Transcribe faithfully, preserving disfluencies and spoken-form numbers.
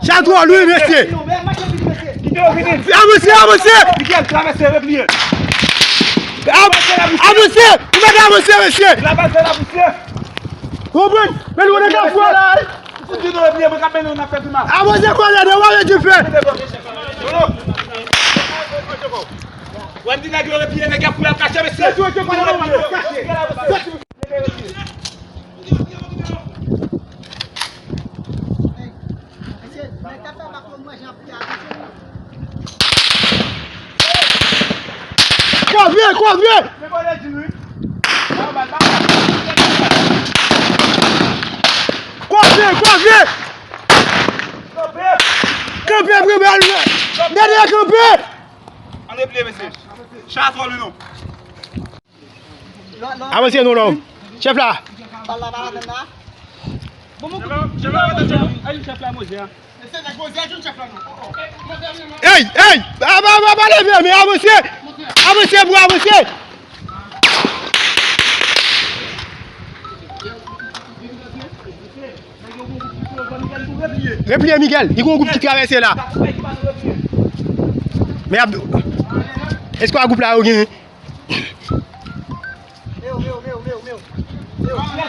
Sa twò lwen, mesye. Avanse, avanse. Avanse, nou mèt avanse, mesye. Konprann? Men nou nan kafou a la. Avanse, kòlè, nou va dife. Kòvye, kòvye! Kòvye, kòvye! Kanpe, kanpe! Gade kanpe! Ann repliye, mesye. Chat twò lwen non. Avanse non, non. Chèf la. Ey, ey, pa, pa, pa, pa leve, men avanse. Avanse pou avanse. Repliye, Miguel. Li gon gwoup ki travèse la. Men ap, èske gwoup la yo gen?